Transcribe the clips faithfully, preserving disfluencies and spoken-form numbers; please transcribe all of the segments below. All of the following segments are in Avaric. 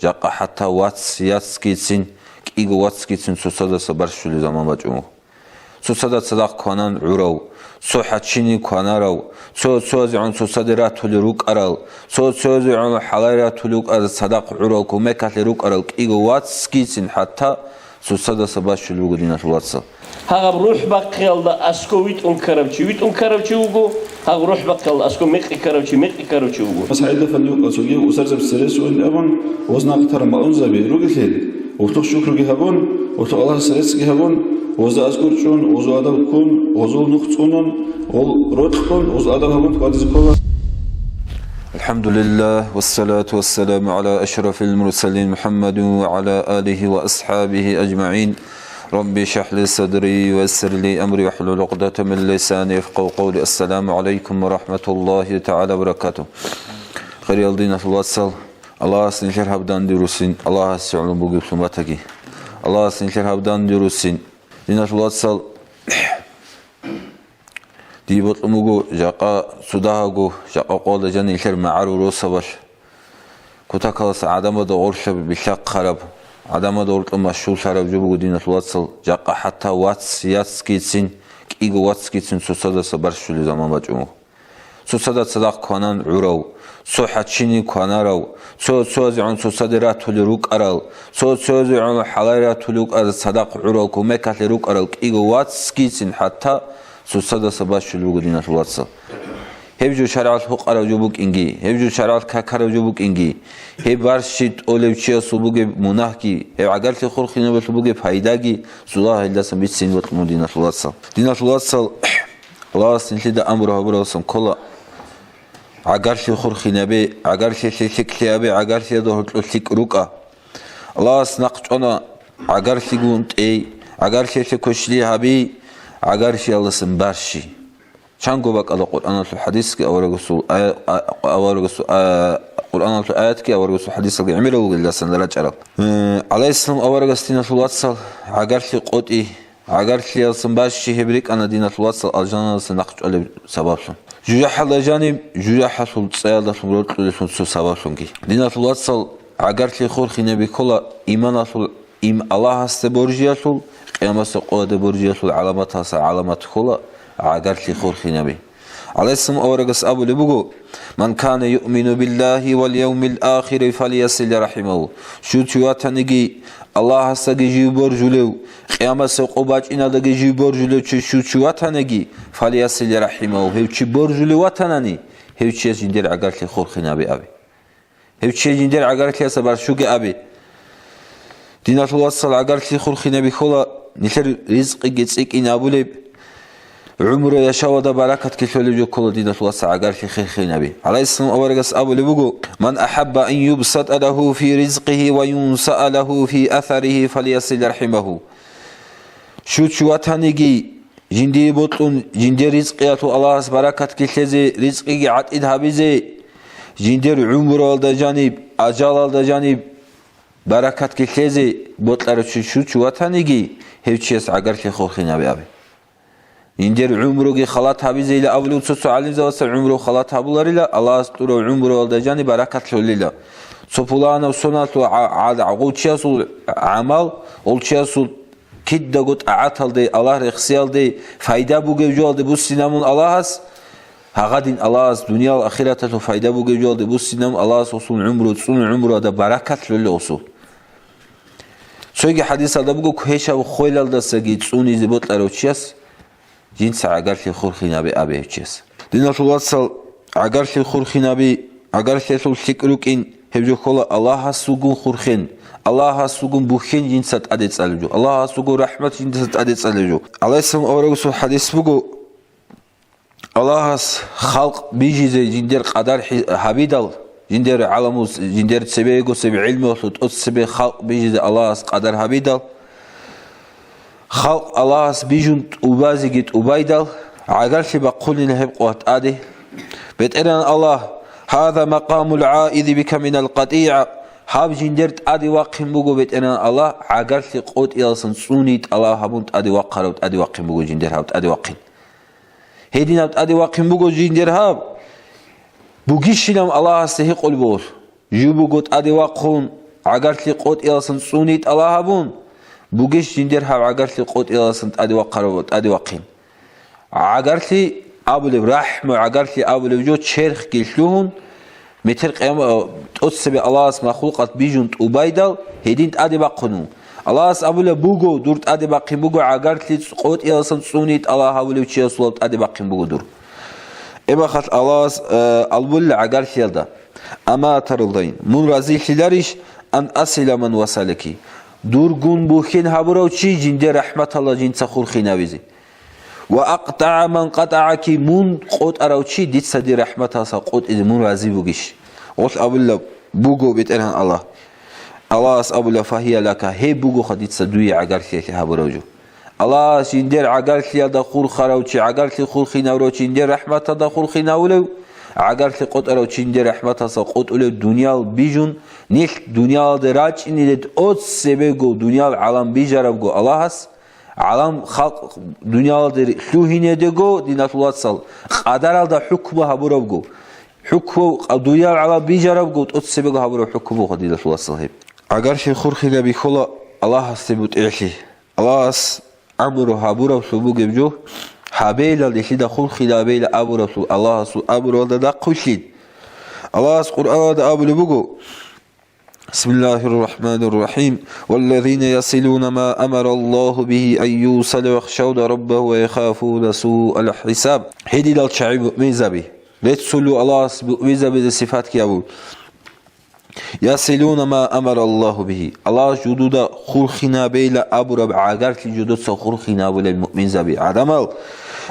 Жакъа хӀатта вац яцгицин, кӀиго вацгицин цоцадаса барщулеб заман бачӀун буго. Цоцада цадахъ кванан гӀурав, цо хӀачине кванарав, цо-цоязегӀан цоцаде ратулел рукӀарал, цо-цоязегӀан хӀалай ратулел рукӀарал цадахъ гӀурал, кумекалъе рукӀарал кӀиго вацгицин хӀатта цоцадаса бащулеб буго, диналъул вацал. Гьагъаб рухӀ бахъиялда аскӀов витӀун ккарав чи витӀун ккарав чи вуго, гьагъаб рухӀ бахъиялда аскӀов мекъи ккарав чи мекъи ккарав чи вуго. СагӀидов Фалюкъа цоги усарзаб цере суун абун, гъоз нахъ тармаунзаби ругелъул, гъорлъухъ шукруги гьабун, гъорлъухъ Аллагьасе реццги гьабун, гъозда аскӀор чӀун, гъозул адаб ккун, гъозул нух цӀунун, гъол рокьун, гъозул адаб гьабун хьвадизе ккола. الحمد لله، والصلاة والسلام على أشرف المرسلين محمد وعلى آله وأصحابه أجمعين. رب اشرح لي صدري ويسر لي أمري واحلل عقدة من لساني يفقهوا قولي. السلام عليكم ورحمة الله تعالى وبركاته. Хириял диналъул вацал, Аллагьас нилъер гьаб данде руссин, Аллагьасе гӀоло бугеблъун батаги. Аллагьас нилъер гьаб данде руссин. Диналъул вацал, дие бокьун буго, жакъа цо дагьабго, жакъа къоялда жаниб нилъер магӀарул росабалъ. Кутакалдаса гӀадамазда гъорлъ билълъахъараб, гӀадамазда гъоркье машгьурлъараб жо буго, диналъул вацал, жакъа хӀатта вац яцгицин, кӀиго вацгицин цоцадаса барщулеб заман бачӀун буго. Цоцада цадахъ кванан гӀурав, цо хӀачине кванарав, цо-цоязегӀан цоцаде ратулел рукӀарал, цо-цоязегӀан хӀалай ратулел рукӀарал цадахъ гӀурал, кумекалъе рукӀарал кӀиго вацгицин хӀатта цоцадаса бащулеб буго, диналъул вацал. Гьеб жо шаргӀалъ гьукъараб жо букӀинги, гьеб жо шаргӀалъ какараб жо букӀинги, гьеб барщи тӀолев чиясул бугеб мунагьги, гьеб гӀагарлъи хурхинабалъул бугеб пайдаги цоцазда гьелдасан бицин бокьун буго, диналъул вацал. Диналъул вацал, Аллагьас нилъеда амру гьабуралдасан ккола: гӀагарлъи хурхинабе, гӀагарлъиялъе лъикӀлъи гьабе, гӀагарлъиялда гьоркьоб лъикӀ рукӀа. Аллагьас нахъ чӀвана гӀагарлъигун тӀей, гӀагарлъиялъе квешлъи гьаби, гӀагарлъиялдасан барщи. Чанго бакӀала Къуръаналъул хӀадисги аварагасул ая-, а-, аварагасул а-, Къуръаналъул аятги аварагасул хӀадисалги гӀемерал ругелдасан рачӀарал. Э, гӀалайгьиссалам аварагас, диналъул вацал, гӀагарлъи къотӀи, гӀагарлъиялдасан барщи гьеб рикӀкӀана, диналъул вацал, алжаналдаса нахъ чӀвалеб сабаблъун. ЖужахӀалда жаниб, жужахӀалъул цӀаялдалъун рокьулелъун цо сабаблъунги. Диналъул вацал, гӀагарлъи хурхинаб бихьула иманалъул, им Аллагьасде боржиялъул, къиямасеб къоялде боржиялъул гӀаламаталдаса гӀаламат ккола гӀагарлъи хурхинаб. ГӀалайгьиссалам аварагас абулеб буго: «Ман кана юъмину биллагьи вал явмил ахири фальясил рахимагьу». Щив чи ватаниги Аллагьасдаги жив боржулев, къиямасеб къо бачӀиналдаги жив боржулев чи щив чи ватаниги, фальясил рахимагьу, гьев чи боржулев ватанани, гьев чияс жиндир гӀагарлъи хурхинабе абе. Гьев чияс жиндир гӀагарлъиялдаса барщуге абе. Диналъул вацал, гӀагарлъи хурхинаб бихьула, нилъер ризкъиги цӀикӀкӀин абулеб, гӀумру яшавалда баракатги лъолеб жо ккола, диналъул вацал, гӀагарлъи хурхинаб. ГӀалайгьиссалам аварагас абулеб буго: «Ман ахӀабба ан юбсатӀа лагьу фи ризкъигьи ва юнсаа лагьу фи асаригьи фальясил рахимагьу». Щив чи ватаниги, жиндие бокьун, жиндир ризкъиялъул Аллагьас баракатги лъезе, ризкъиги гӀатӀид гьабизе, жиндир гӀумруялда жаниб, ажалалда жаниб баракатги лъезе бокьарав чи щив чи ватаниги, гьев чияс гӀагарлъи хурхинабе абе. Жиндир гӀумруги халат гьабизейилан абулев цо-цо гӀалимзабаца гӀумру халат гьабуларила, Аллагьас тӀурав гӀумруялда жаниб баракат лъолила. Цо пуланав соналъул гӀа-, гӀа-, гӀагъучиясул гӀамал, гъолчиясул кидаго тӀагӀаталде, Аллагь рехсиялде, пайда бугев жоялде буссинамун Аллагьас, гьагъадин Аллагьас дуниял ахираталъул пайда бугев жоялде буссинамун Аллагьас гъосул гӀумру цӀун гӀумруялда баракат лъолел гъосул. Цоги хӀадисалда буго, квешаб хвелалдасаги цӀунизе бокьарав чияс жинца гӀагарлъи хурхинабе абе гьев чияс. Диналъул вацал, гӀагарлъи хурхинаби, гӀагарлъиялъул лъикӀ рукӀин, гьеб жо ккола Аллагьас вугун хурхен, Аллагьас вугун бухьен жинца тӀаде цӀалеб жо, Аллагьас вугун рахӀмат жинца тӀаде цӀалеб жо. ГӀалайгьиссалам аварагасул хӀадис буго: Аллагьас халкъ бижизе жиндир къадар хӀи-, гьабидал, жиндир гӀаламус, жиндир цебегосеб гӀилмуялъул тӀоцебе халкъ бижизе Аллагьас къадар гьабидал, халкъ Аллагьас бижун тӀубазеги тӀубайдал, гӀагарлъи бахъунила гьеб къо тӀаде. БетӀергьан Аллагь, «Гьаза макъамул гӀаизи бика минал къатӀигӀа», гьаб жиндир тӀаде вахъин буго, БетӀергьан Аллагь, гӀагарлъи къотӀиялдасан цӀуни тӀалаб гьабун тӀаде вахъарав тӀаде вахъин буго жиндир гьаб тӀаде вахъин. Гьединаб тӀаде вахъин буго жиндир гьаб. Бугищилан Аллагьасде гьикъулеб буго. Жив буго тӀаде вахъун, гӀагарлъи къотӀиялдасан цӀуни тӀалаб гьабун, бугищ жиндир гьаб гӀагарлъи къотӀиялдасан тӀаде вахъарав-, тӀаде вахъин. ГӀагарлъи абулеб, рахӀму гӀагарлъи абулеб жо черхги лъугьун, метер къиям-, тӀоцебе Аллагьас махлукъат бижун тӀубайдал, гьедин тӀаде бахъун ву. Аллагьас абулеб буго, дур тӀаде бахъин буго гӀагарлъи къотӀиялдасан цӀуни тӀалаб гьабулев чиясулаб тӀаде бахъин буго дур. Эбахъалъ Аллагьас, э, абулеб гӀагарлъиялда, амма таралдайин, мун разилъиларищ, ан асила ман васалаки, дургун бухьен гьабурав чи жиндир рахӀматалда жинца хурхинавизе. Ва акътагӀа ман къатӀагӀаки, мун къотӀарав чи дица дир рахӀматалдаса къотӀизе мун рази бугищ? Гъолъ абулеб буго БетӀергьан Аллагь. Аллагьас абула, фагьия лака, гьеб бугоха дица дуе гӀагарлъиялъе гьабурав жо. Аллагьас жиндир гӀагарлъиялда хурхарав чи, гӀагарлъи хурхинавурав чи жиндир рахӀматалда хурхинавулев, гӀагарлъи къотӀарав чи жиндир рахӀматалдаса къотӀулев дуниял бижун, нилъ дуниялалде рачӀине тӀоцебего дуниял гӀалам бижарабго Аллагьас, гӀалам халкъ дуниялалде лъугьинедего, диналъул вацал, къадаралда хӀукму гьабурабго, хӀукму къа-, дуял гӀалам бижарабго, тӀоцебего гьабураб хӀукму буго, диналъул вацал, гьеб. ГӀагарлъи хурхинаб бихьула Аллагьасде бутӀигӀлъи. Аллагьас амру гьабураблъун бугеб жо гьабейилан, нилъеда хурхинабейилан абураблъун Аллагьасул амруялда нахъвилълъин. Аллагьас Къуръаналда абулеб буго, بسم الله الرحمن الرحيم. والذين يصلون ما أمر الله به أن يوصل ويخشون ربهم ويخافون سوء الحساب. Гьединал чагӀи муъминзаби, реццулев Аллагьас муъминзабизе сипатги абун. يصلون ما أمر الله به. Аллагьас жидеда хурхинабейилан абураб гӀагарлъи жидеца хурхинабулел муъминзаби гӀадамал.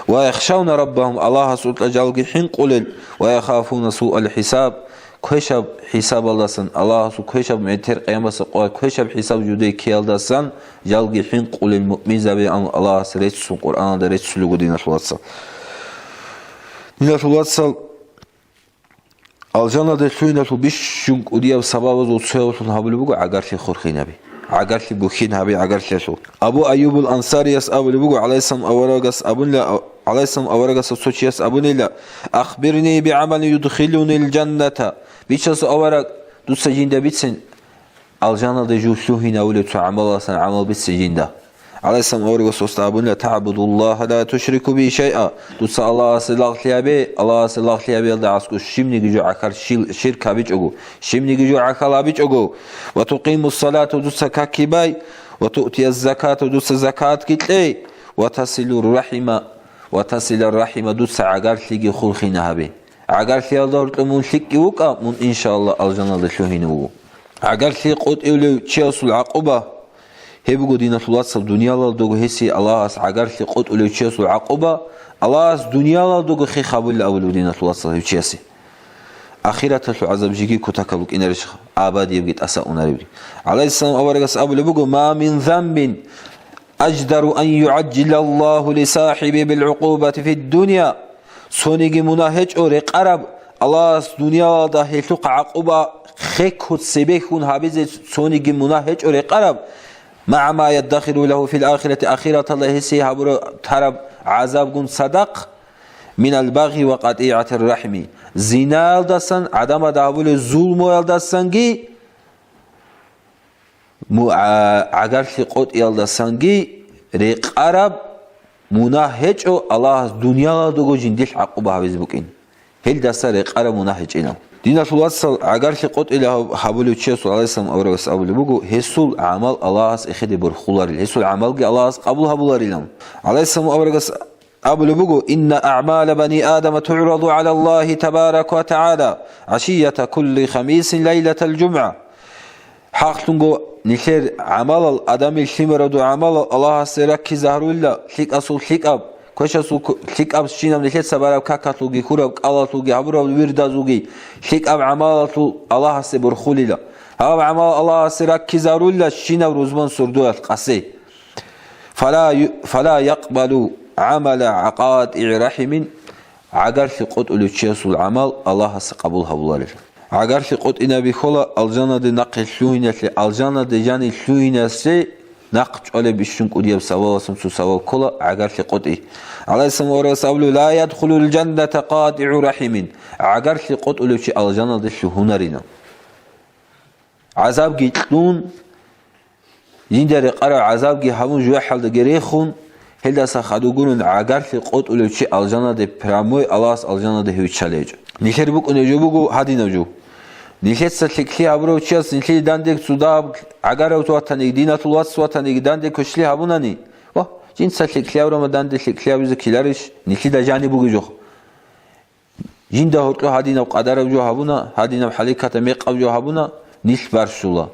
ويخشون ربهم, Аллагьасукьа жалги хӀинкъулел. ويخافون سوء الحساب. Квешаб хӀисабалдасан, Аллагьасул квешаб метер къиямасеб къоялъ квешаб хӀисаб жидее ккеялдасан жалги хӀинкъулел муъминзаби, амма Аллагьас реццун, Къуръаналда реццулего, диналъул вацал. Диналъул вацал, алжаналде лъугьиналъул бищун кӀудияб сабабазул цоябалъун гьабулеб буго гӀагарлъи хурхинаби. ГӀагарлъи бухьин гьаби гӀагарлъиялъул. Абу Айюбул Ансарияс абулеб буго, гӀалайгьиссалам аварагас абунила, гӀалайгьиссалам аварагасда цо чияс абунила: «Ахбирни бигӀамалин юдхилунил жанната». Бичасул авараг, дуца жинда бицин, алжаналде жив лъугьинавулев цо гӀамалалдасан гӀамал бицин жинда. ГӀалайгьиссалам аварагас досда абунила: «ТагӀбудуллагьа ла тушрику бигьи шайъа». Дуца Аллагьасе лагълъи гьабе, Аллагьасе лагълъи гьабиялда аскӀов щибниги жо гӀахьал шил-, ширк гьабичӀого, щибниги жо гӀахьал гьабичӀого. «Ва тукъимуссалата», дуца какги бай, «ва туътияззаката», дуца закатги кье, «ва тасилур рахима», «ва тасилар рахима», дуца гӀагарлъиги хурхина гьабе. ГӀагарлъиялда гьоркьоб мун лъикӀги вукӀа, мун, иншааллагь, алжаналде лъугьине вуго. ГӀагарлъи къотӀулев чиясул гӀакъуба, гьеб буго, диналъул вацал, дуниялалдаго гьесие Аллагьас гӀагарлъи къотӀулев чиясул гӀакъуба, Аллагьас дуниялалдаго хех гьабулеб абулеб, диналъул вацал, гьев чиясе. Ахираталъул гӀазаб жеги кутакаб букӀинарищха, абадиябги тӀаса унаребги? ГӀалайгьиссалам аварагас абулеб буго: «Ма мин занбин аждару ан югӀажжилаллагьу лисахибигьи билгӀукъубати фиддуния». Цониги мунагь гьечӀо рекъараб, Аллагьас дуниялалда гьелъухъ гӀакъуба хехго цебехьун гьабизе, цониги мунагь гьечӀо рекъараб, «магӀа ма яддахиру лагьу фил ахирати», ахираталда гьесие гьабура-, тараб гӀазабгун цадахъ, «минал багъи ва къатӀигӀатир рахӀми», зинаялдасан, гӀадамазда гьабулеб зулмуялдасанги, му-, гӀа-, гӀагарлъи къотӀиялдасанги рекъараб мунагь гьечӀо, Аллагьас дуниялалдаго жиндилъ гӀакъуба гьабизе букӀин. Гьелдаса рекъараб мунагь гьечӀила. Диналъул вацал, гӀагарлъи къотӀилев гьабулев чиясул, гӀалайгьиссалам аварагас абулеб буго, гьесул гӀамал Аллагьас эхеде борхуларил, гьесул гӀамалги Аллагьас къабул гьабуларилан. ГӀалайгьиссалам аварагас абулеб буго: «Инна агӀмала бани Адама тугӀраду гӀалаллагьи табарака ва тагӀала гӀашията кулли хамисин лайлатал жумгӀа». ХӀакълъунго, нилъер гӀамалал, Адамил лъимаразул гӀамалал Аллагьасе раккизе гьарулила, лъикӀасул лъикӀаб, квешасул кв-, лъикӀабщинаб нилъеца бараб какалъулги, хьураб кӀалалъулги, гьабураб вирдазулги, лъикӀаб гӀамалалъул Аллагьасе борхулила. Гьаб гӀамал Аллагьасе раккизе гьарулила щинаб рузман сордоялъ къасе. «Фала ю-, фала якъбалу гӀамала къатӀигӀи рахӀимин», гӀагарлъи къотӀулев чиясул гӀамал Аллагьас къабул гьабуларила. ГӀагарлъи къотӀинаб бихьула алжаналде нахъе лъугьиналъе, алжаналде жанив лъугьиналъе нахъ чӀвалеб бищун кӀудияб сабабалдасан цо сабаб ккола гӀагарлъи къотӀи. ГӀалайгьиссалам аварагас абулеб: «Ла ядхулул жанната къатӀигӀу рахӀимин», гӀагарлъи къотӀулев чи алжаналде лъугьунарина. гӀазабги кьун, жинда рекъараб гӀазабги гьабун, жугьахӀалдаги рехун, гьелдаса хадур гурун гӀагарлъи къотӀулев чи алжанаде прямой Аллагьас алжанаде гьев виччалев гьечӀо. Нилъер букӀунеб жо буго гьадинаб жо. Нилъеца лъикӀлъи гьабурав чияс нилъее данде цо дагьаб гӀагарав ватаниги, диналъул вац ватаниги данде квешлъи гьабунани, ва жинца лъикӀлъи гьабураб данде лъикӀлъи гьабизе ккеларищ, нилъеда жаниб бугеб жо. Жинда гьоркьо гьадинаб къадараб жо гьабуна, гьадинаб хӀаликатаб мекъаб жо гьабуна, нилъ барщула.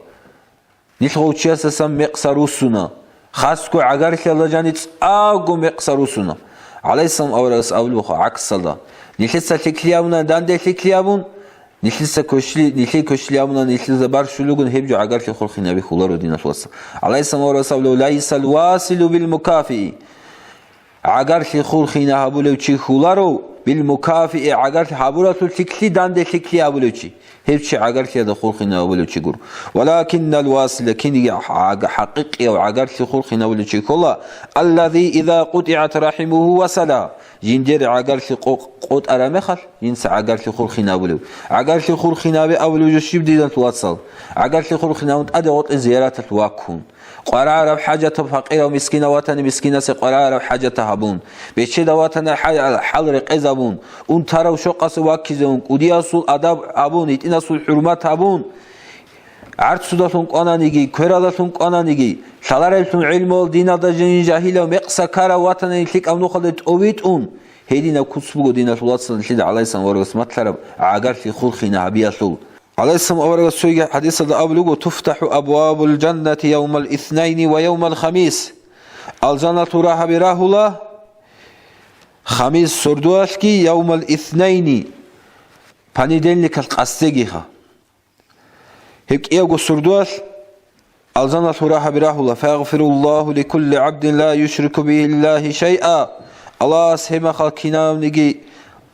Нилъ гъов чиясасан мекъса руссуна. Хасго гӀагарлъиялда жаниб цӀакъго мекъса руссуна. ГӀалайгьиссалам аварагас абулеб буго гӀаксалда. Нилъеца лъикӀлъи гьабуна, данде лъикӀлъи гьабун, нилъеца квешлъи, нилъее квешлъи гьабуна, нилъеца барщулеб бугин, гьеб жо гӀагарлъи хурхинабихьуларо, диналъул вацал. ГӀалайгьиссалам аварагас абулеб: «Лайсал василу бил мукафии». ГӀагарлъи хурхина гьабулев чи хьуларо, бил мукафии, гӀагарлъи гьабуралъул лъикӀлъи данде лъикӀлъи гьабулев чи. Гьев чи гӀагарлъиялда хурхина гьабулев чи гуро. Валакиннал васила, киниги гӀаг-, хӀакъикъияв гӀагарлъи хурхина гьабулев чи хьола, аллази иза къутӀигӀат рахӀимугьу васала, жиндир гӀагарлъи къо-, къотӀараб мехалъ, жинца гӀагарлъи хурхина гьабулев. ГӀагарлъи хурхина гьабе абулев жо щиб, диналъул вацал? ГӀагарлъи хурхина гьабун тӀаде гъоркье зияраталъ ваккун. КъваригӀараб хӀажатаб, факъирав, мискинав ватани мискинасе къваригӀараб хӀажатаб гьабун, бечедав ватани хӀал, хӀал рекъезабун, унтарав щокъасе ваккизе ун, кӀудиясул адаб гьабун, гьитӀинасул хӀурмат гьабун, гӀарцудалъун кӀвананиги, квералдалъун кӀвананиги, лъалареблъун гӀелмуял диналда жинин жагьилав мекъса ккарав ватани лъикӀаб нухалде тӀовитӀун, гьединаб куц буго, диналъул вацал, нилъеда гӀалайгьиссалам аварагас малъараб гӀагарлъи хурхина гьабиялъул. ГӀалайгьиссалам аварагас цоги хӀадисалда абулеб буго: «Туфтаху абвабул жаннати явмал иснайни ва явмал хамис». Алжаналъул рагьаби рагьула хамис сордоялъги, явмал иснайни, понедельникалъ къасдегиха. Гьеб кӀиявго сордоялъ алжаналъул рагьаби рагьула: «Фаягъфируллагьу ликулли гӀабдин ла юшрику бигьиллагьи шайъа». Аллагьас гьеб мехалъ кинавниги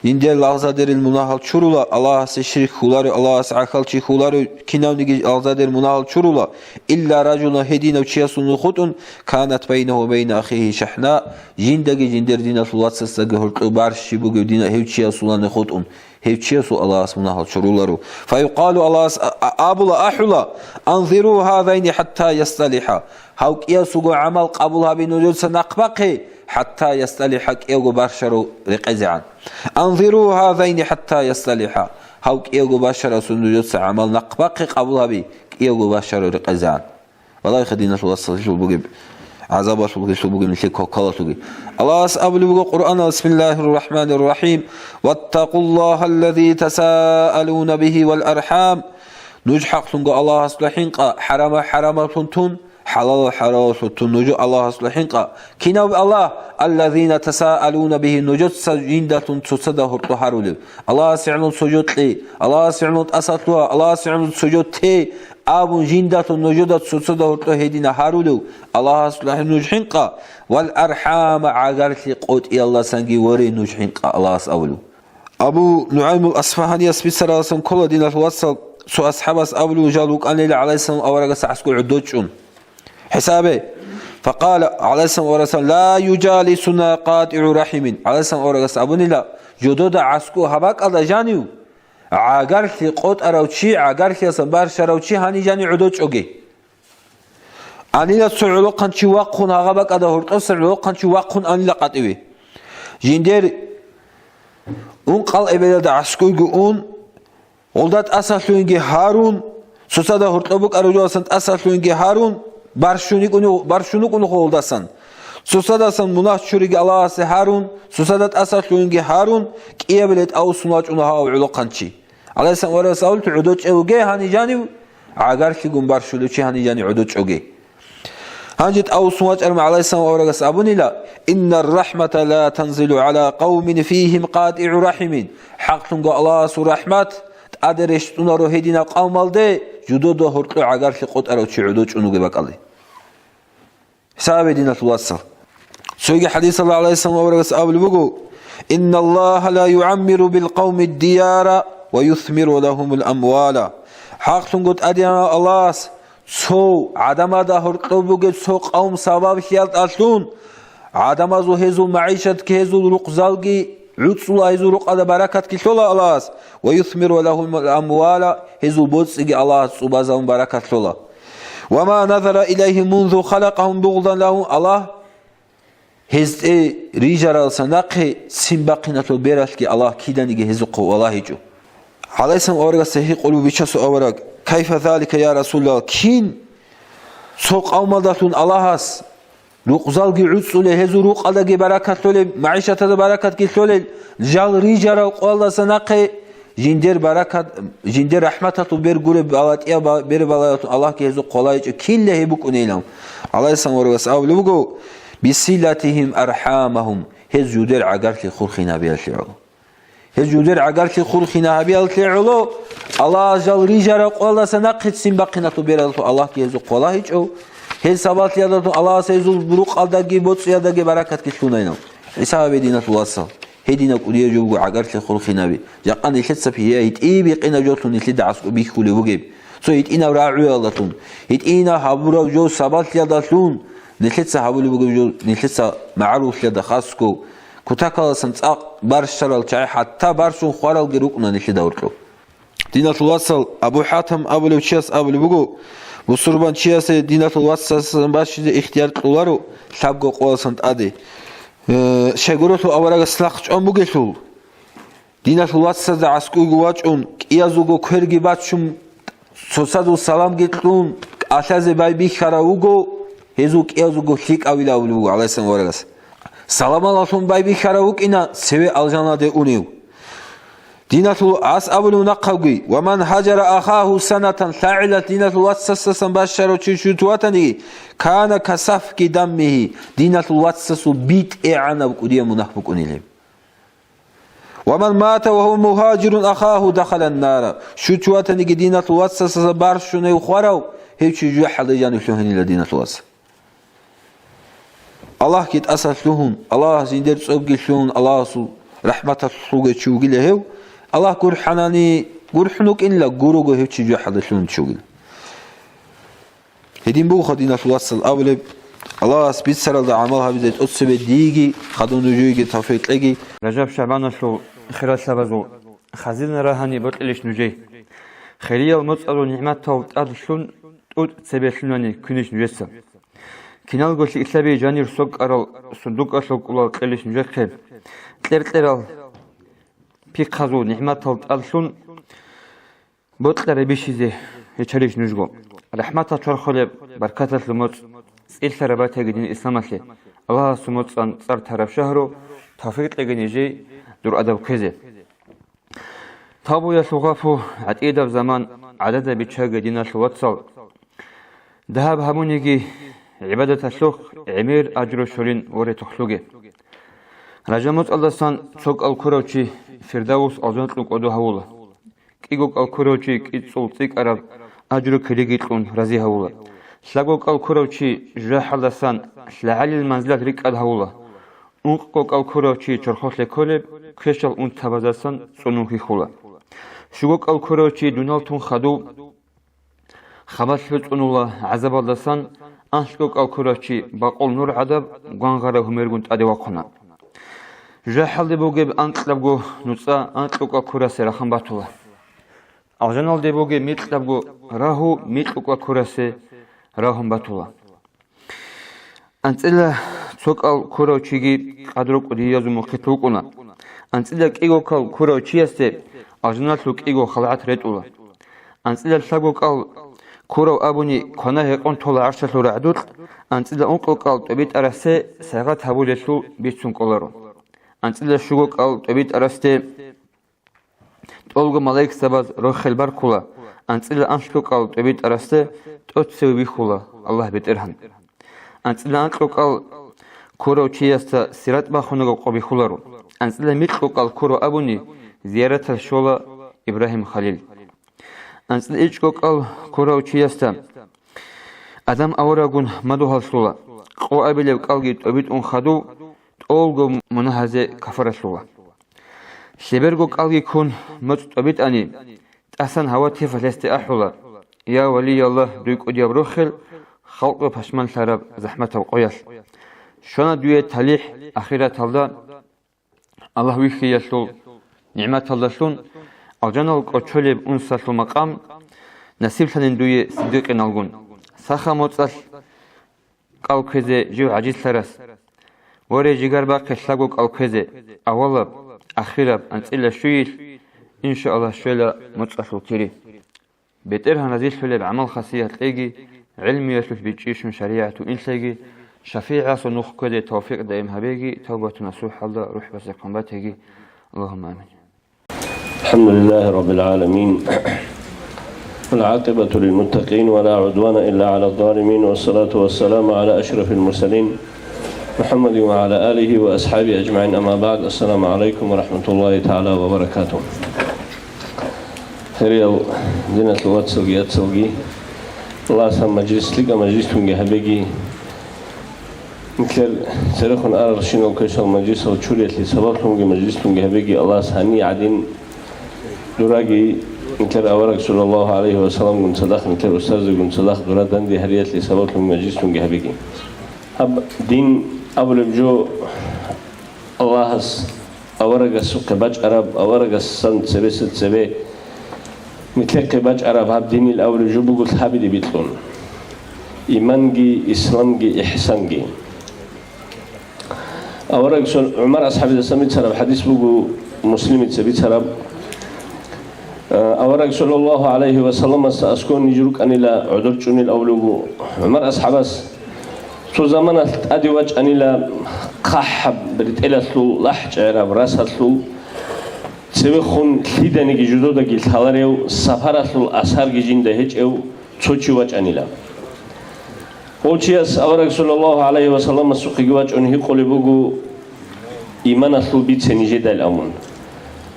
жиндир лагъзадерил мунагьал чурула, Аллагьасе ширк хьуларев, Аллагьасе гӀахьалчи хьуларев кинавниги лагъзадерил мунагьал чурула, илла ражулан, гьединав чиясул нух хутӀун, канат байнагьу ва байна ахигьи шахӀна, жиндаги жиндир диналъул вацасдаги гьоркьоб барщи бугев дина гьев чиясулани хутӀун. Гьев чиясул Аллагьас мунагьал чуруларо. Фаюкъалу, Аллагьас а-, а-, абула, ахӀула: «Анзиру гьазайни хӀатта ясталиха». Гьав кӀиясулго гӀамал къабул гьаби нужеца нахъбахъе, хӀатта ясталиха, кӀиявго барщарав рекъезегӀан. «Анзиру гьазайни хӀатта ясталиха». Гьав кӀиявго барщарасул нужеца гӀамал нахъбахъе, къабул гьаби, кӀиявго барщарав рекъезегӀан. Валлагьи, диналъул вацал, гьелъул бугеб гӀазабалъул, гьелъул бугеб нилъер квалквалалъулги. Аллагьас абулеб буго Къуръаналда: «Бисмиллагьир рахӀманир рахӀим. Ваттакъуллагьаллази тасаалуна бигьи вал архӀам». Нуж хӀакълъунго Аллагьасда хӀинкъа, хӀарама хӀарамаллъун тун, хӀалала хӀалаллъун тун нуж Аллагьасда хӀинкъа. Кинав Аллагь? «Аллазина тасаалуна бигьи», нужеца жиндалъун цоцазда гьоркьо гьарулев. Аллагьасе гӀоло цо жо кье, Аллагьасе гӀоло тӀасалъугьа, Аллагьасе гӀоло цо жо те. Абун жиндалъун нужеда цоцазда гьоркьо гьедина гьарулев, Аллагьасда нуж хӀинкъа, вал архӀама, гӀагарлъи къотӀиялдасанги воре нуж хӀинкъа, Аллагьас абулев. Абу НугӀаймул Асфагьанияс бицаралдасан ккола, диналъул вацал, цо асхӀабас абулев жал вукӀанила гӀалайгьиссалам аварагас гӀаскӀо гӀодов чӀун. ХӀисабе. Факъала гӀалайгьиссалам аварагас: «Ла южалисуна къатӀигӀу рахӀимин». ГӀалайгьиссалам аварагас абунила: «Жодода гӀаскӀо гьаб бакӀалда жанив гӀагарлъи къотӀарав чи, гӀагарлъиялдасан барщарав чи гьанив жанив гӀодов чӀоге». Анила цо гӀолохъанчи вахъун гьагъа бакӀалда гьоркьоса гӀолохъанчи вахъун анила къватӀиве. Жиндир ункъал эбелалда гӀаскӀойги ун, гъолда тӀасалъугьинги гьарун, цоцазда гьоркьоб букӀарулевасан тӀасалъугьинги гьарун, барщун йикӀуни-, барщун вукӀунухъо гъолдасан. Цоцаздасан мунагь чуриги Аллагьасе гьарун, цоцазда тӀасалъугьинги гьарун, кӀиабиле тӀавуссун вачӀуна гьав гӀолохъанчи. ГӀалайгьиссалам аварагас абулев: «ЖодоцӀевуге гьанив жанив, гӀагарлъигун барщулев чи гьанив жанив гӀодов чӀоге». Гьанже тӀавуссун вачӀарав гӀалайгьиссалам аварагас абунила: «Иннар рахӀмата ла танзилу гӀала къавмин фигьим къатӀигӀу рахӀимин». ХӀакълъунго Аллагьасул рахӀмат тӀаде рещтӀунаро гьединаб къавмалде, жудода гьоркьо гӀагарлъи къотӀарав чи гӀодов чӀун вугеб бакӀалде. ХӀисабе, диналъул вацал. Цоги хӀадисалда гӀалайгьиссалам аварагас абулеб буго: «Инналлагьа ла югӀаммиру бил къавми дияра ва юсмиру лагьумул амвала». ХӀакълъунго ТӀадегӀанав Аллагьас цо гӀадамазда гьоркьоб бугеб цо къавм сабаблъиялдалъун гӀадамазул гьезул магӀишатги гьезул рукъзалги гӀуцӀула гьезул рукъалда баракатги лъола Аллагьас, ва юсмиру лагьумул амвала, гьезул боцӀиги Аллагьас цӀубазабун баракат лъола. Ва ма назара илайгьим мунзу халакъагьум бугъдан лагьум, Аллагь гьезде рижаралдаса нахъе ццин бахъиналъул бералъги Аллагь киданиги гьезухъе валагьичӀо. ГӀалайгьиссалам аварагас гьикъулев бичасул авараг: «Кайфа залика, я Расулаллагь?» Кин цо къавмалдалъун Аллагьас рукъзалги гӀуцӀулел, гьезул рукъалдаги баракат лъолел, магӀишаталда баракатги лъолел, жал рижарал къоялдаса нахъе жиндер баракат, жиндер рахӀматалъул бер гуреб балатӀияб ба-, бер балаялъун Аллагьги гьезухъе валагьичӀо, кин гьеб букӀунейилан. ГӀалайгьиссалам аварагас абулеб буго: «Бисилатигьим архӀамагьум», гьез жудер гӀагарлъи хурхин гьабиялъе гӀоло. Гьез жудер гӀагарлъи хурхин гьабиялъе гӀоло, Аллагьас жал рижарал къоялдаса нахъе ццин бахъиналъул бералъун Аллагьги гьезухъе валагьичӀо, гьез сабаблъиялдалъун Аллагьас гьезул рукъалдаги боцӀиялдаги баракатги лъунайилан. ХӀисаб гьабе, диналъул вацал, гьединаб кӀудияб жо буго гӀагарлъи хурхин гьаби. Жакъа нилъеца гьитӀинаб гьитӀинаб жолъун нилъеда аскӀоб бихьулеб бугеб. Цо гьитӀинаб рагӀуялдалъун, гьитӀинаб гьабураб жо сабаблъиялдалъун нилъеца гьабулеб бугеб жо, нилъеца магӀаруллъиялда хасго, кутакалдасан цӀакъ барщарал чагӀи, хӀатта барщун хваралги рукӀуна нилъеда гьоркьоб. Диналъул вацал, Абу ХӀатам абулев чияс абулеб буго: «Бусурбан чиясе диналъул вацасдасан бащизе ихтияр кьоларо лъабго къоялдасан тӀаде, э, щайгурелъул аварагас лахъ чӀван бугелъул». Диналъул вацазда аскӀовеги вачӀун, кӀиязулго кверги бачун, цоцазул саламги кьун, кӀалъазе байбихьарав вуго, гьезул кӀиязулго лъикӀавилан абулеб буго, гӀалайгьиссалам аварагас. Саламалъун байбихьарав вукӀина цеве алжаналде унев. Диналъул ас абулев нахъавги: «Ва ман гьажара ахагьу санатан», лъагӀелалъ диналъул вацасдасан бащарав чи щут ватаниги, «кана касафки даммигьи», диналъул вацасул битӀегӀанаб кӀудияб мунагь букӀунилеб. «Ва ман мата ва гьува мугьажирун ахагьу дахалан нара». Щут ватаниги диналъул вацасдасан барщунев хварав, гьев чи жужахӀалде жанив лъугьинила, диналъул вацал. Аллагьги тӀаса лъугьун, Аллагьас жиндер цӀобги лъугьун, Аллагьасул рахӀматалъулъ вугев чи вугила гьев, Аллагь гурхӀанани гурхӀун вукӀинила, гурого гьев чи жужахӀалде лъугьун чи вугила. Гьедин бугоха, диналъул вацал, абулеб, Аллагьас бицаралда гӀамал гьабизе тӀоцебе диеги хадув нужееги тавфикъ кьеги. Ражаб-шагӀбаналъул хиралъабазул хазина рагьани бокьилищ нужее? Хириял моцӀалъул нигӀматал тӀадлъун тӀутӀ цебе лъунани ккунищ нужеца? Киналго лъикӀлъаби жанир сокӀарал сундукӀалъул кӀулал кьелищ нужехъе? Кьер-кьерал пихъазул нигӀматал тӀадлъун бокьараб бищизе гьечарищ нужго? РахӀматал чорхолеб баркаталъул моцӀ, цӀилъараб батаги дин исламалъе, Аллагьасул моцӀан цӀар тараб шагьру, тавфикъ кьеги нижее дур адаб ккезе. Тавбуялъул гъафу гӀатӀидаб заман гӀадада биччаги, диналъул вацал. Дагьаб гьабуниги гӀибадаталъухъ гӀемер ажру щолин воре тухлъуге. Ражаб моцӀалдасан цо кӀал ккурав чи Фирдавс алжанкьун кӀодо гьавула. КӀиго кӀал ккурав чи кӀицӀул цӀикӀкӀараб ажру кириги кьун рази гьавула. Лъабго кӀал ккурав чи жужахӀалдасан лъагӀалил манзилат рикӀкӀад гьавула. Ункъго кӀал ккурав чи чорхолъе кколеб квешал унтабаздасан цӀунун хьихьула. Щуго кӀал ккурав чи дунал тун хадув хабалъ гьуцӀунула гӀазабалдасан, анлъго кӀал ккурав чи бакъул нур гӀадаб гвангъараб гьумергун тӀаде вахъуна. ЖужахӀалде бугеб анкьабго нуцӀа анкьго кӀал ккурасе рахун батула. Алжаналде бугеб микьабго рагьу микьго кӀал ккурасе рагьун батула. АнцӀила цо кӀал ккурав чиги къадру кӀудиязул мухъилъ вукӀуна. АнцӀила кӀиго кӀал ккурав чиясде алжаналъул кӀиго халгӀат ретӀула. АнцӀила лъабго кӀал ккурав абуни квана-гьекъон тола гӀаршалъул рагӀдукь, анцӀила ункъо кӀал тӀобитӀарасе сайгъат гьабулелъул бицун кӀоларо. АнцӀила щуго кӀал тӀобитӀарасде тӀолго малаикзабаз рохел баркула, анцӀила анлъго кӀал тӀобитӀарасде тӀоцеве вихьула Аллагь БетӀергьан. АнцӀила анкьго кӀал ккурав чиясда сират бахунаго къо бихьуларо. АнцӀила микьго кӀал ккурав абуни зияраталъ щола Ибрагьим Халил. АнцӀила ичӀго кӀал ккурав чиясда Адам аварагун мадугьал лъула, къо абилеб кӀалги тӀобитӀун хадув тӀолго мунагьазе кафаралъула. Лъеберго кӀалги ккун моцӀ тӀобитӀани, тӀасан гьава тефалъесде ахӀула: «Я, валияллагь, дуй кӀудияб рохел халкъ пашманлъараб захӀматаб къоялъ. Щвана дуе талихӀ ахираталда, Аллагь вихьиялъул нигӀматалдалъун алжанал кӀочолеб унсалъул макъам насиблъанин дуе сиддикъиналгун. Саха моцӀалъ кӀал кквезе жив гӀажизлъарас. Воре, жигар бахъе лъабго кӀал кквезе, авалаб, ахираб, анцӀила щуйилъ, иншааллагь, щвела моцӀалъул кири. БетӀергьан разилъулеб гӀамал-хасият кьеги, гӀилмуялъулъ бичӀчӀищун шаригӀатул инлъайги, шафигӀасул нух кквезе тавфикъ даим гьабеги, тавбату-насухӀалда рухӀбасехъан батеги. Аллагьумма амин. الحمد لله رب العالمين. والعاقبة للمتقين ولا عدوان إلا على الظالمين، والصلاة والسلام على أشرف المرسلين محمد وعلى آله وأصحابه أجمعين. أما بعد، السلام عليكم ورحمة الله تعالى وبركاته. Хириял диналъул вацалги яцалги, Аллагьас гьаб мажлис лъикӀаб мажлисунги гьабеги, нилъер церехун аралщинал квешал мажлисал чуриялъе сабаблъунги мажлислъунги гьабеги, Аллагьас гьанир гӀадин дураги, нилъер авараг саллаллагьу гӀалайгьи ва салламгун цадахъ, нилъер устарзегун цадахъ дура данде гьариялъе сабаблъунги мажлислъунги гьабеги. Гьаб дин абулеб жо Аллагьас аварагасухъе бачӀараб, аварагасан цебесеб цебе нилъехъе бачӀараб гьаб динил абулеб жо буго лъабиде бикьун: иманги, исламги, ихсанги. Авараг сон-, ГӀумар асхӀабидасан бицараб хӀадис буго, Муслимица бицараб. Э, авараг саллаллагьу гӀалайгьи ва салламасда аскӀов ниж рукӀанила гӀодор чӀунел абулеб буго ГӀумар асхӀабас. Цо заманалъ тӀаде вачӀанила хъахӀаб ретӀелалъул лахӀчӀегӀераб расалъул, цевехун лъиданиги жидедаги лъаларев, сапаралъул асарги жинда гьечӀев цо чи вачӀанила. Гъов чияс авараг саллаллагьу гӀалайгьи ва салламасухъеги вачӀун гьикъулеб буго: «Иманалъул бице нижедал», – абун.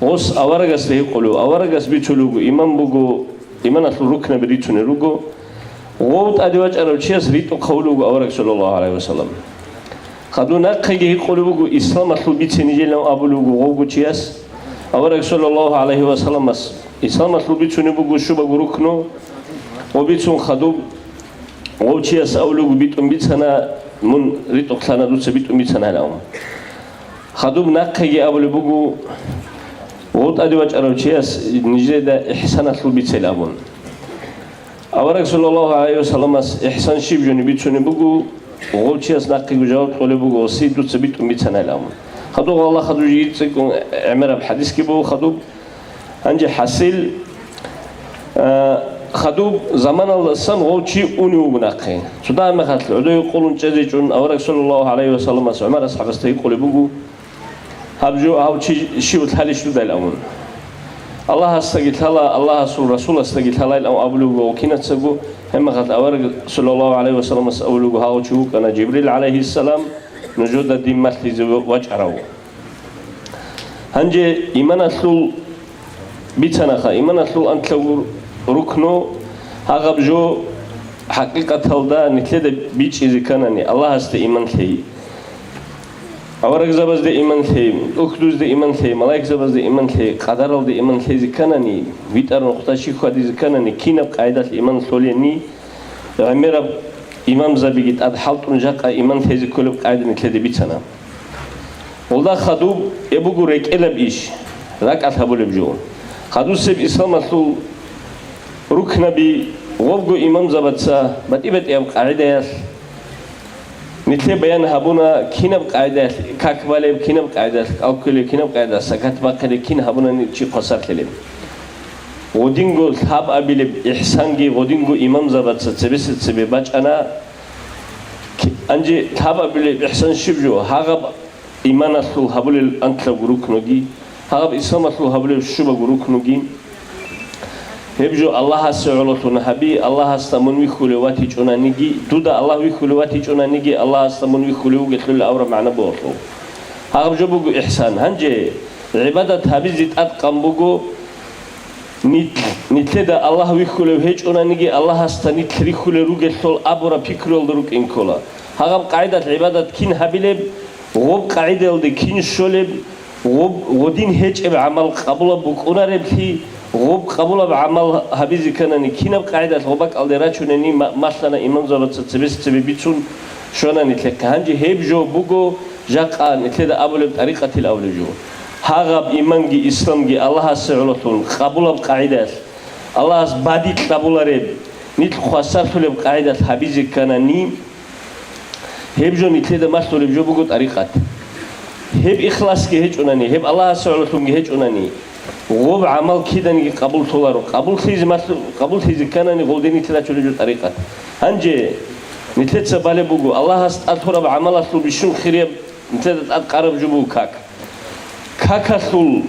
Гъос аварагасда гьикъулев, аварагас бицулев вуго, иман буго, иманалъул рукнаби рицунел руго. Гъов тӀаде вачӀарав чияс ритӀухъ гьавулев вуго авараг саллаллагьу гӀалайгьи ва саллам. Хадув нахъеги гьикъулев вуго: «Исламалъул бице нижелан», – абулев вуго гъовго чияс. Авараг саллаллагьу гӀалайгьи ва салламас исламалъул бицунеб буго щибаб рукну, гъо бицун хадуб гъов чияс абулев вуго: «БитӀун бицана, мун ритӀухълъана, дуца битӀун бицана», – гьалаун. Хадуб нахъеги абулеб буго: «Гъов тӀаде вачӀарав чияс нижеда ихсаналъул бицел», – абун. Авараг саллаллагьу гӀалайгьи ва салламас ихсан щиб жони бицунеб буго, гъов чияс нахъего жаваб кьолеб буго: «Гъоси дуца битӀун бицанайилан». Хадуб гьалла хадуб жийицӀикӀун гӀемераб хӀадисги буго хадуб. Гьанже хӀасил, а, хадуб заманалдасан гъов чи унев вуго нахъе. Цо дагьаб мехалъ гӀодов къулун чӀезечӀун авараг саллаллагьу гӀалайгьи ва салламас ГӀумар асхӀабасда гьикъулеб буго: «Гьаб жо, гьав чи щив лъалищ дудайилан?» Аллагьасдаги лъала, Аллагьасул Расуласдаги лъалайилан абулев вуго кинацаго, гьебмехалъ авараг саллаллагьу гӀалайгьи ва салламас абулев вуго: «Гьав чи вукӀана Жибрил гӀалайгьиссалам, нужеда дин малъизе вачӀарав». Гьанже иманалъул бицанаха, иманалъул анлъабго рукну, гьагъаб жо хӀакъикъаталда нилъеда бичӀчӀизе кканани, Аллагьасде иман лъей, аварагзабазде иман лъей, тӀухьдузде иман лъей, малаикзабазде иман лъей, къадаралде иман лъезе кканани, витӀар нухда щиб хьвадизе кканани, кинаб къайдалъ иман лъолени, гӀемераб имамзабиги тӀад хӀалтӀун жакъа иман лъезе кколеб къайда нилъеда бицана. Гъолда хадуб, гьеб буго рекӀелаб иш, ракӀалъ гьабулеб жо. Хадусеб исламалъул рукнаби гъобго имамзабаца батӀи-батӀияб къагӀидаялъ нилъее баян гьабуна, кинаб къагӀидаялъ как балеб, кинаб къагӀидаялъ кӀал кколеб, кинаб къагӀидаялъ сакат бахъилеб, кин гьабунани чи хвасарлъилеб. Гъодинго лъабабилеб ихсанги гъодинго имамзабаца цебесеб цебе бачӀана. Ки-, гьанже лъабабилеб ихсан щиб жо? Гьагъаб иманалъул гьабулел анлъабго рукнуги, гьагъаб исламалъул гьабулел щубабго рукнуги. Гьеб жо Аллагьасе гӀололъун гьаби, Аллагьасда мун вихьулев ватичӀунаниги, дуда Аллагь вихьулев ватичӀунаниги, Аллагьасда мун вихьулев вугелъул абураб магӀна буго. Гьагъаб жо буго ихсан. Гьанже гӀибадат гьабизе тӀадкъан буго, нилъ-, нилъеда Аллагь вихьулев гьечӀонаниги, Аллагьасда нилъ рихьулел ругелъул абураб пикруялда рукӀин ккола. Гьагъаб къагӀидалъ гӀибадат кин гьабилеб, гъоб къагӀидаялде кин щолеб, гъоб, гъодин гьечӀеб гӀамал къабулаб букӀунареблъи, гъоб къабулаб гӀамал гьабизе кканани, кинаб къагӀидалъ гъоб бакӀалде рачунани ма-, малъана имамзабаца цебесеб цебе бицун щвана нилъехъе. Гьанже гьеб жо буго жакъа нилъеда абулеб тӀарикъатил абулеб жо. Гьагъаб иманги исламги Аллагьасе гӀололъун къабулаб къагӀидалъ, Аллагьас бадикь гьабулареб, нилъ хвасарлъулеб къагӀидалъ гьабизе кканани, гьеб жо нилъеда малъулеб жо буго тӀарикъат. Гьеб ихласги гьечӀунани, гьеб Аллагьасе гӀололъунги гьечӀунани, гъоб гӀамал киданиги къабуллъуларо. Къабуллъизе малъу-, къабуллъизе кканани, гъолде нилъ рачулеб жо тӀарикъат. Гьанже нилъеца балеб буго, Аллагьас тӀад лъураб гӀамалалъул бищун хирияб нилъеда тӀад къараб жо буго как. Какалъул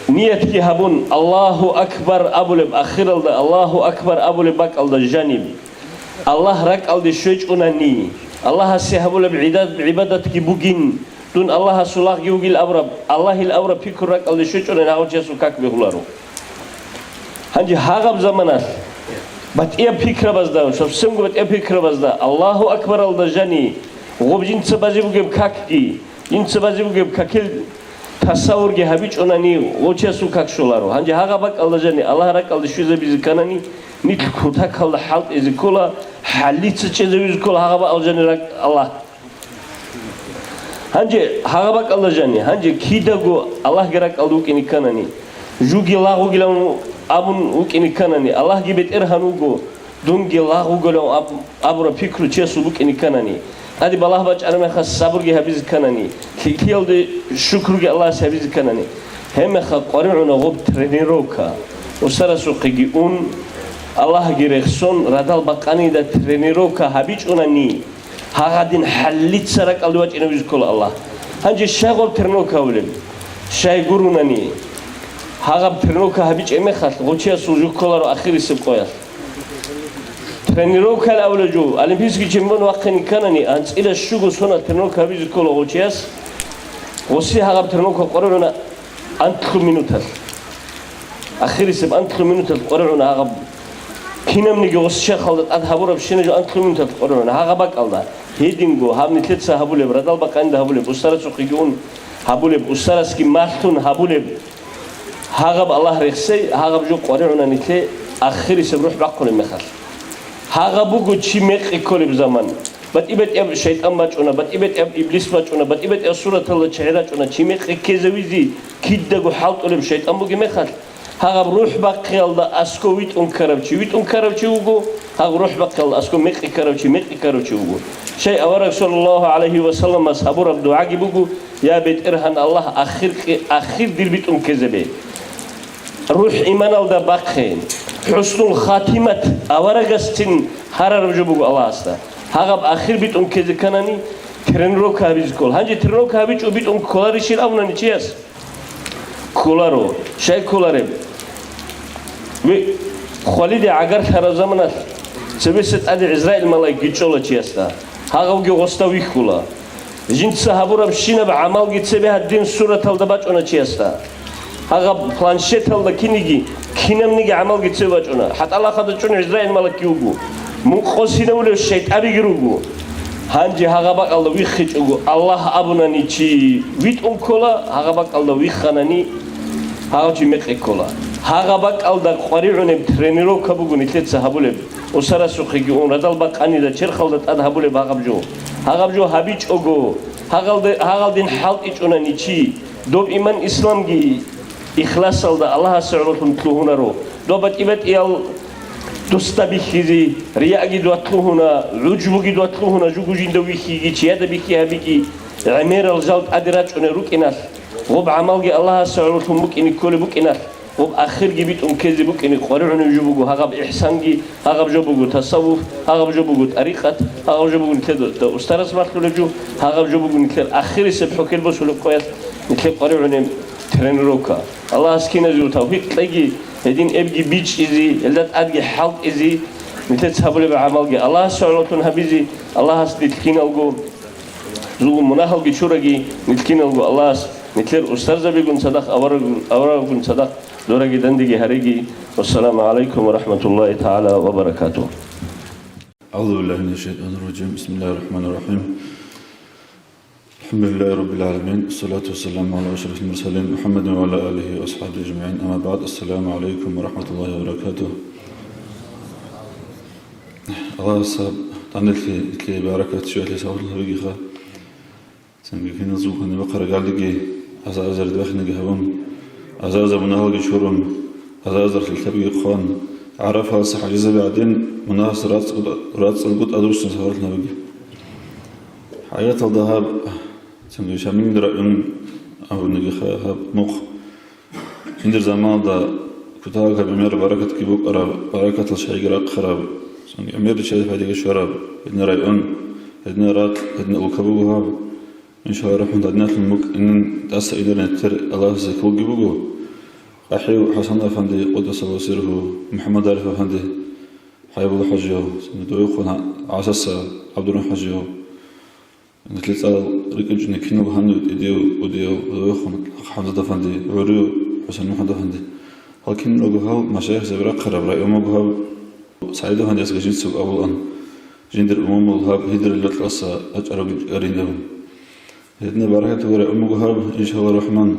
ниятги гьабун, Аллагьу акбар абулеб ахиралда, Аллагьу акбар абулеб бакӀалда жаниб, Аллагь ракӀалде щвечӀунани, Аллагьасе гьабулеб гӀидад-, гӀибадатги бугин, дун Аллагьасул лагъги вугил абураб, Аллагьил абураб пикру ракӀалде щвечӀунани гьав чиясул как бегьуларо. Гьанже гьагъаб заманалъ батӀияб пикрабазда, совсемго батӀияб пикрабазда, Аллагьу акбаралда жани, гъоб жинца базе бугеб какги, жинца базе бугеб какил тасаввурги гьабичӀунани, гъочиясул как щоларо. Гьанже гьагъаб бакӀалда жани, Аллагь ракӀалде щвезабизе кканани, нилъ кутакалда хӀалтӀизе ккола, хӀаллица чӀезавизе ккола гьагъаб бакӀалда жани ракӀ Аллагь. Гьанже гьагъаб бакӀалда жани, гьанже кидаго Аллагьги ракӀалда вукӀине кканани, жуги лагъугилан абун вукӀине кканани, Аллагьги бетӀергьан вуго, дунги лагъ вугилан аб-, абураб пикру чиясул букӀине кканани, тӀаде балагь бачӀараб мехалъ сабурги гьабизе кканани, лъикӀлъиялде шукруги Аллагьасе гьабизе кканани, гьебмехалъ къваригӀуна гъоб тренировка. Устарасухъеги ун, Аллагьги рехсон, радал бакъанида тренировка гьабичӀунани, гьагъадин хӀаллица ракӀалде вачӀинавизе ккола Аллагь. Гьанже щай гъоб тренировка гьабулеб? Щай гурунани, гьагъаб тренировка гьабичӀеб мехалъ, гъочиясул жо кколаро ахирисеб къоялъ. Тренировкаялъ абулеб жо, олимпийский чемпион вахъине кканани, анцӀила щуго соналъ тренировка гьабизе ккола гъочияс, гъоси гьагъаб тренировка къваригӀуна анлъго минуталъ. Ахирисеб анлъго минуталъ къваригӀуна гьагъаб. Кинабниги гъос чехалда тӀад гьабурабщинаб жо анлъго минуталъ къваригӀуна гьагъаб бакӀалда. Гьединго гьаб нилъеца гьабулеб, радал бакъанида гьабулеб, устарасухъеги ун гьабулеб, устараски малъун гьабулеб, гьагъаб Аллагь рехсей, гьагъаб жо къваригӀуна нилъе ахирисеб рухӀ бахъулеб мехалъ. Гьагъаб буго чи мекъи кколеб заман. БатӀи-батӀияб шайтӀан бачӀуна, батӀи-батӀияб иблис бачӀуна, батӀи-батӀияб сураталда чагӀи рачӀуна, чи мекъи ккезавизе кидаго хӀалтӀулеб шайтӀан бугеб мехалъ, гьагъаб рухӀ бахъиялда аскӀов витӀун ккарав чи, витӀун ккарав чи вуго, гьагъаб рухӀ бахъиялда аскӀов мекъи ккарав чи, мекъи ккарав чи вуго. Щай авараг саллаллагьу гӀалайгьи ва салламас гьабураб дугӀаги буго: «Я БетӀергьан Аллагь, ахир къи-, ахир дир битӀун ккезабе». РухӀ-иманалда бахъе, хӀуснул хатимат аварагасцин гьарараб жо буго Аллагьасда. Гьагъаб ахир битӀун ккезе кканани, тренировка гьабизе ккола. Гьанже тренировка гьабичӀо битӀун кколарищил абунани чияс? Кколаро. Щай кколареб? Ви хвалиде гӀагарлъараб заманалъ цебесеб тӀаде ГӀизраил малаик бичӀчӀола чиясда. Гьагъавги гъосда вихьула. Жинца гьабурабщинаб гӀамалги цебе гьадин сураталда бачӀуна чиясда. Гьагъаб планшеталда киниги, кинабниги гӀамалги цебе бачӀуна. ХӀатӀалахъада чӀун ГӀизраил малакги вуго. Мун къосинавулев шайтӀабиги руго. Гьанже гьагъаб бакӀалда виххичӀого, Аллагь абунани чи витӀун ккола, гьагъаб бакӀалда вихханани, гьагъав чи мекъи ккола. Гьагъаб бакӀалда къваригӀунеб тренировка буго нилъеца гьабулеб. Усарасухъеги ун, радал бакъанида черхалда тӀад гьабулеб гьагъаб жо. Гьагъаб жо гьабичӀого, гьагъалда-, гьагъалдин хӀалтӀичӀунани чи, доб иман-исламги ихласалда Аллагьасе гӀололъун лъугьунаро. Доб батӀи-батӀиял дусда бихьизе, рияги дугьа лъугьуна, гӀужбуги дугьа лъугьуна, жугу жинда вихьиги, чияда бихьи гьабиги, гӀемерал жал тӀаде рачӀунел рукӀиналъ, гъоб гӀамалги Аллагьасе гӀололъун букӀине кколеб букӀиналъ, гъоб ахирги битӀун ккезе букӀине къваригӀунеб жо буго гьагъаб ихсанги, гьагъаб жо буго тасаввуф, гьагъаб жо буго тӀарикъат, гьагъаб жо буго нилъеда устарас малъулеб жо, гьагъаб жо буго нилъер ахирисеб хӀухьел босулеб къоялъ нилъер къваригӀунеб тренировка. Аллагьас киназего тавфикъ кьеги, гьедин эбги бичӀчӀизе, гьелда тӀадги хӀалтӀизе, нилъеца гьабулеб гӀамалги Аллагьасе гӀололъун гьабизе, Аллагьас нилъ киналго зулму-мунагьалги чураги, нилъ киналго Аллагьас нилъер устарзабигун цадахъ, авараг-, аварагун цадахъ дураги дандеги гьареги. Вассаламу гӀалайкум ва рахӀматуллагьи тагӀала ва баракатугь. أعوذ بالله من الشيطان الرجيم. بسم الله الرحمن الرحيم. الحمد لله رب العالمين. الصلاة والسلام على أشرف المرسلين محمد وعلى آله وأصحابه أجمعين. أما بعد. السلام عليكم ورحمة الله وبركاته. Аллагьас данделъи, итлъи, баракат, щвелъи савлъи гьабигиха. Киназул гьаниб бахъараб гьалиги, азар-азар ридбахинаги гьабун, азар-азар мунагьалги чурун, азар-азар лъилъабиги хъван, ГӀарафалъа хӀажизаби гӀадин, мунагьалъ рацӀцӀ-, рацӀцӀалгун тӀадвуссун сабаблъун гьабиги. ХӀаяталда гьаб, цинги Шамилил район абуниги ха-, гьаб мухъ. Жиндир заманалда кутакаб гӀемер баракатги букӀараб, баракатал шайги рахъараб, цинги гӀемер риччазе пайдаги щвараб, гьедин район, гьедин ракь, гьедин улка буго гьаб. Иншалла рахман, гьадиналъун букӀинин тӀаса инарин тер Аллагьасе кколги буго. КъахӀив ХӀасан афанди, къуддаса сирругьу, МухӀаммад Ариф афанди, ХӀайбул хӀажияв, цинги довехъун ГӀасаса ГӀабдурахӀман хӀажияв. Нилъер цӀар рикӀкӀинчӀони киналго гьанив тӀадев, кӀудияв, довехъун ХӀамзат афанди, гӀурив ХӀусен МухӀаммад афанди. Гьал киналго гьал машайихзаби рахъараб район буго гьаб. СагӀид афандиясги жинцаго абулаан, жиндир умумул гьаб гьидр ракьалъа вачӀарабги гьаринав. Гьединаб баракат гурай умуго гьаб, иншалла рахман.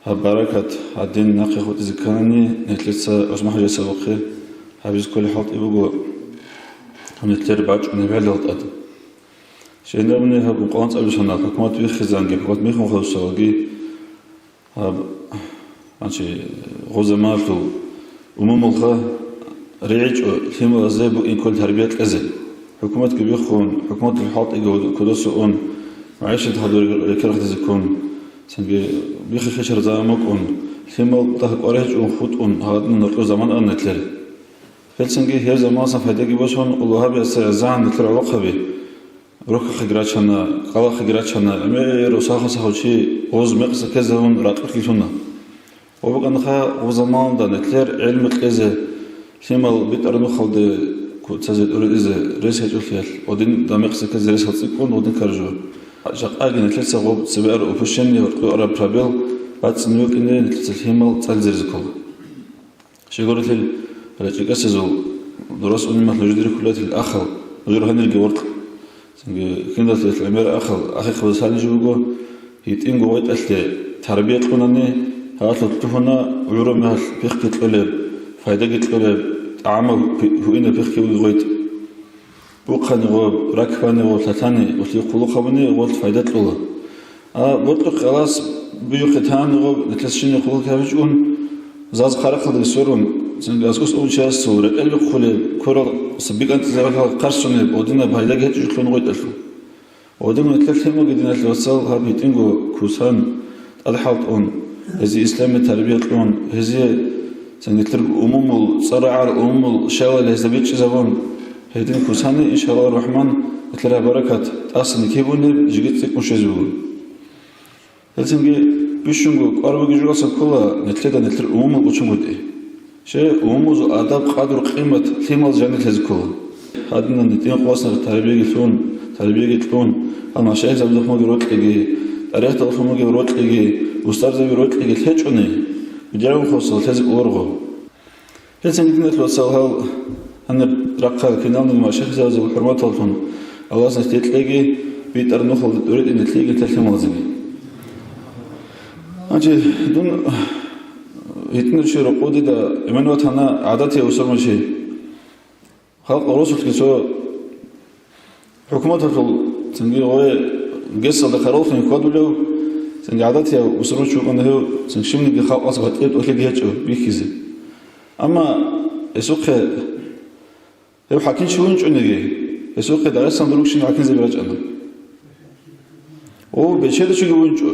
Гьаб баракат гьадин нахъе хутӀизе кканани, нилъеца ГӀусман хӀажиясабухъе гьабизе кколеб хӀалтӀи буго. Гьанилъер бачӀунеб гьалал тӀад. Щайин абуни, гьаб ункъоялда цӀалбисана, хӀукумат биххизанги, хӀукумат михун хадусалаги, гьаб, гьанчи, гъозамалъул умумулха ригӀичӀо лъималазе букӀин кколел тарбия кьезе. ХӀукуматги биххун, хӀукуматалъул хӀалтӀиги кодоса ун, магӀишат гьадур рекерахъдизе ккун, цинги биххи-хечараб заман букӀун, лъимал дагь кӀвар гьечӀун хутӀун гьадин норкьор заман ана нилъер. Гьелцинги гьеб заманалъан пайдаги босун, уллугьабица гӀезегӀан нилъер гӀолохъаби. Рохьахъеги рачана, кӀкӀалахъеги рачана, гӀемер росахъа сахав чи гъоз мекъса ккезавун ракьулъги лъуна. Ва букӀанха гъоб заманалда нилъер гӀелму кьезе, лъимал битӀараб нухалде куцазе тӀуритӀизе рес гьечӀолъиялъ, гъодин дагь мекъса ккезе ресал цӀикӀкӀун гъодин каржо. Жакъаги нилъеца гъоб цебе араб упущение, гьоркьоб араб пробел бацӀцӀине букӀине нилъеца лъимал цӀализаризе ккола. Щай гурелъул, рачӀикӀасезул дурас унимал нужеде рихьуларел ахал, нужер гьанирги воркь. Цинги киналъе гӀемер ахал, ахихъабаз гьанив жо буго, гьитӀинго гъветӀалъе тарбия кьунани, гьалъулъ лъугьуна гӀураб мехалъ пихъги кьолеб, пайдаги кьолеб, тӀагӀамал пи-, гьуинаб пихъги бугеб гъветӀ. Бухъани гъоб, ракбани гъоб, лъалъани, улъи хъулухъ гьабуни гъолъ пайда кьола. А бокьухъ кӀалас буюхъе тани гъоб, нилъер щибниги хъулухъ гьабичӀун, заз хъарахъалдаги сверун, цинги аскӀос унчиясул рекӀел бихъулеб, кверал саби кӀанцӀизаралъ хъарсунеб, гъодинаб пайдаги гьечӀо жо лъугьун гъветӀалъул. Гъодинго нилъер лъималги, диналъул вацал, гьаб гьитӀинго кусан тӀадхӀалтӀун, гьезие исламияб тарбия кьун, гьезие, цинги нилъер умумул цӀар рагӀарал умумул щалал гьезда бичӀчӀизабун, гьедин кусани, иншаллагьу рахман, нилъер гьаб баракат тӀасан кибунеб жеги цӀикӀкӀун щвезе буго. Гьелцинги бищунго кӀвар бугеб жоялдаса ккола нилъеда нилъер умумул гьечӀого тӀад. Щай, умумузул адаб, къадру-къимат лъималазе жаниб лъезе ккола. Гьадинаб гьитӀинаб къвасар тарбияги лъун, тарбияги кьун, гьал машайихзабазухъ бугеб рокьиги, тӀарикъаталъухъ бугеб рокьиги, устарзаби рокьиги лъечӀони, бедегӀан хосал лъезе кӀоларого. Гьелцин, диналъул вацал, гьал гьанир рахъарал киналниги машайихзабазул хӀурматаллъун Аллагьас нилъее кьеги, битӀараб нухалда тӀуритӀине лъеги нилъер лъималазеги. Гьанже дун гьитӀинав чи рокъов дида эмен ватана гӀадатияв бусурманчи. Халкъ росулъги цо хӀукуматалъул цинги гъой гесалда хъаролъун хьвадулев, цинги гӀадатияв бусурманчи вукӀана гьев, цинги щибниги халкъалъ батӀияб тӀолъиги гьечӀо бихьизе. Амма гьесухъе Гьев хӀакимчи вугинчӀониги, гьесухъе Дагъистан рукӀине хӀакимзаби рачӀана. Гъов бечедав чиги вугинчӀо,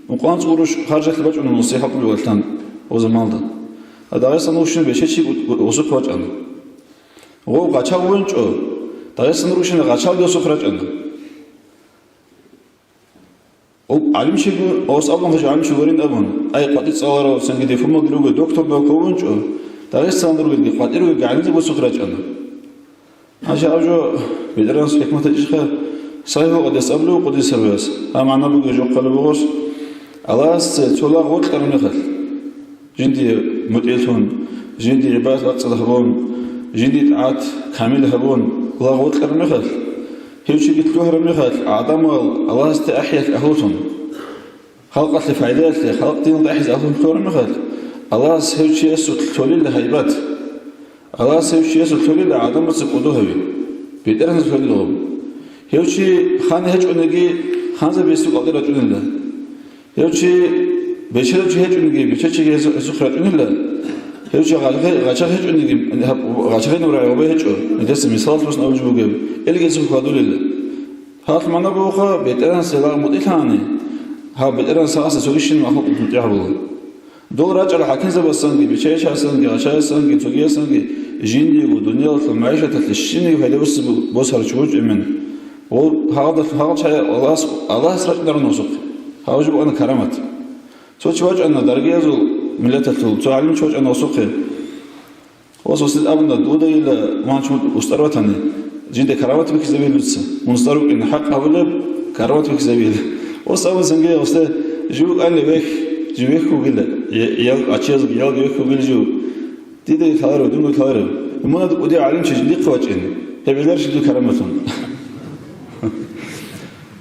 ункъоялда цӀуруш харжалъе бачӀуна нусихӀат гьабулев ватан гъоб заманалда. А Дагъистан рукӀине бечедав чиги гъосухъе вачӀана. Гъов гъачав вугинчӀо, Дагъистан рукӀине гъачалги гъосухъе рачӀана. Гъоб гӀалимчи гу-, гъос абун гьечӀо, гӀалимчи гурин абун, ай къватӀир цӀаларав, цинги дипломалги ругев, доктор наук вугинчӀо, Дагъистаналда ругелги къватӀир ругелги гӀалимзаби гъосухъе рачӀана. Гьанже аб жо ветеранас хӀикмат гьечӀищха, сай гьукъадас абулев къудиясабияс, гьаб магӀна бугеб жо хъвалеб бугос, Аллагьасде цо лагъ вокьараб мехалъ. Жиндие мутӀигӀлъун, жиндие гӀибадат бацӀцӀад гьабун, жиндие тӀагӀат камил гьабун, лагъ вокьараб мехалъ, гьев чиги лъугьараб мехалъ, гӀадамал Аллагьасде ахӀиялъе агьлулъун, халкъалъе пайдаялъе, халкъ диналда ахӀизе агьлулъун лъугьараб мехалъ, Аллагьас гьев чиясулъ лъолила гьайбат. Аллагьас гьев чиясулъ лъолила гӀадамаца кӀодо гьави, бетӀергьанасулъ лъолила гьев. Гьев чи хан гьечӀониги, Гьанже гьесухъ кӀалдир рачӀунила. Гьев чи бечедав чи гьечӀониги, бечедав чиги гьесухъ рачӀунила. Гьев чи гъачагъе-, гъачагъ гьечӀониги, гьаб-, гъачагъинаб рагӀи гъоба гьечӀо, гьединлъидал мисалалъ босун абулеб жо бугеб, гьелги гьесухъ хьвадулила. Гьалъ магӀна бугоха, БетӀергьанасде лагъ мутӀигӀлъани, гьаб БетӀергьанас гьасда цогищин махлукъ мутӀигӀ гьабула. Дол рачӀарал хӀакимзабазги, бичаясанги, гъачаясанги, цогиясанги жиндиего дуниялалъул магӀишаталъе щибниги пайда босизе босарав чи гьечӀо эмен. Гъо-, гьагъадалъ-, гьагъал чагӀи Аллагьас, Аллагьас рачӀунарун гьесухъе. Гьаб жо букӀана карамат. Цо чи вачӀана даргиязул миллаталъул, цо гӀалимчи вачӀана гьесухъе. Ва гьесде абуна, дудайила ванчун устӀар ватани, жинда карамат бихьизабила дуца. Мун устӀар вукӀин хӀакъ гьабулеб, карамат бихьизабила. Гьес абуна цинги гьесде, жив вукӀанила вехь, жив вехь вугила, я-, ял-, гъачиязги, ялги вехь вугила жив. Дида лъаларев, дунго лъаларев. Мунагьал кӀудияв гӀалимчи жиндихъе вачӀин, гьеб гьеларищ дир караматун?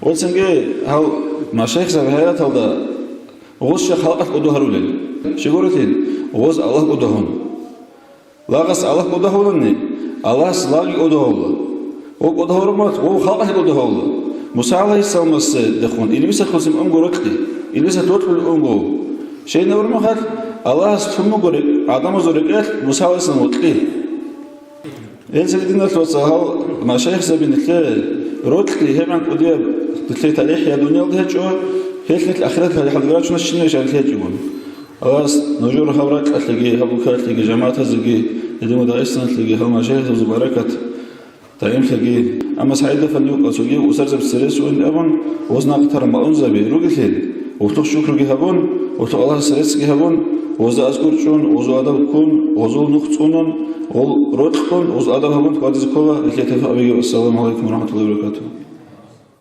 Ва цинги гьал машайихзаби гьаяталда гъос щай халкъалъ кӀодо гьарулел. Щай гурелъул, гъос Аллагь кӀодо гьавун. Лагъас Аллагь кӀодо гьавунани, Аллагьас лагъги кӀодо гьавула. Гъов кӀодо гьавураб мехалъ, гъов халкъалъ кӀодо гьавула. Муса гӀалайгьиссаламасдехун илбисалъулъ унго рокьи, илбисалъ рокьулел унго. Щайин абураб мехалъ, Аллагьас тун буго рекь-, гӀадамазул рекӀелъ Муса гӀалайгьиссалам вокьи. Гьелъие диналъул вацал, гьал машайихзаби нилъее рокьи гьебгӀан кӀудияб нилъее талихӀ я дуниялалда гьечӀо, гьелъ нилъ ахираталда хӀалбирачунас щинабищ гьарилъи гьечӀогун. Аллагьас нужер гьаб ракьалъеги, гьаб улкаялъеги, жамагӀатазеги, гьединго ДагӀистаналъеги гьал машайихзабазул баракат даимлъаги. Амма СагӀид-афанди вукӀа цоги устарзаб цере суун абун, гъоз нахъ тараб малъунзаби ругелъул, гъолъухъ шукруги гьабун, гъолъухъ Аллагьасе реццги гьабун, гъозда азкур чӀун, гъозул адаб ккун, гъозул нух цӀунун, гъол рокьун, гъозул адаб гьабун хьвадизе ккола, гьелъие тавфикъ гьабеги. Ассаламу гӀалайкум ва рахӀматуллагьи ва баракатугьу.